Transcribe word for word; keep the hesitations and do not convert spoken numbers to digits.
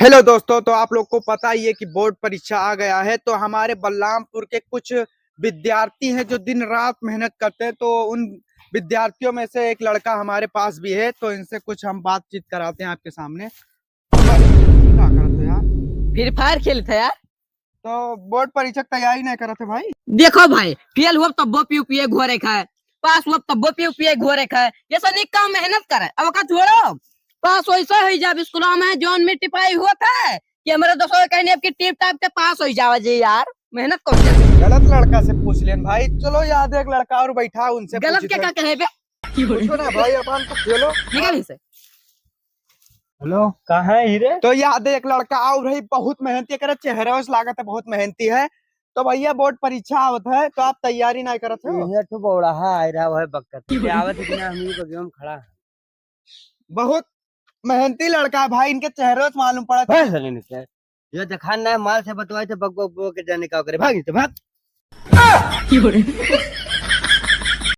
हेलो दोस्तों, तो आप लोग को पता ही है कि बोर्ड परीक्षा आ गया है, तो हमारे बलरामपुर के कुछ विद्यार्थी हैं जो दिन रात मेहनत करते हैं, तो उन विद्यार्थियों में से एक लड़का हमारे पास भी है, तो इनसे कुछ हम बातचीत कराते हैं आपके सामने। क्या करत हो यार? फ्री फायर खेलत है यार। तो बोर्ड परीक्षा की तैयारी नहीं करत है भाई? देखो भाई, फेल हुआ तब्बो पीऊ पिए घोरे खाए, पास हुआ तब्बो पीऊ पिए घोरे खाए, ये सब नहीं काम मेहनत करे। अब का छोड़ो, पास वैसे हो जाब स्कूल में, जौन में टिपाई हुआ था कि हमारे दोस्तों कहने अब की टिप टाप के पास हो जावा जी यार, मेहनत कौन करे? गलत लड़का से पूछ लेन भाई। चलो याद एक लड़का और बैठा, उनसे गलत पूछ के लेन। का कहे बे? पूछो ना भाई, अपन तो खेलो। निकल इसे। हेलो, कहाँ है हीरे? तो याद एक लड़का और है, बहुत मेहनती, एकरा चेहरा से लागत है बहुत मेहनती है। तो भैया बोर्ड परीक्षा आवत है, तो आप तैयारी नहीं करत हो? ये तो बौड़ाहा आ रहा है बक्कत। ये आवत है कि ना, हम ही बगिया में खड़ा है। बहुत मेहनती लड़का है भाई, इनके चेहरे से मालूम पड़ा। बस साले ने क्या? ये देखा ना, माल से बतवाए थे बक बक बक के जाने का करे। भाग इनसे, भाग।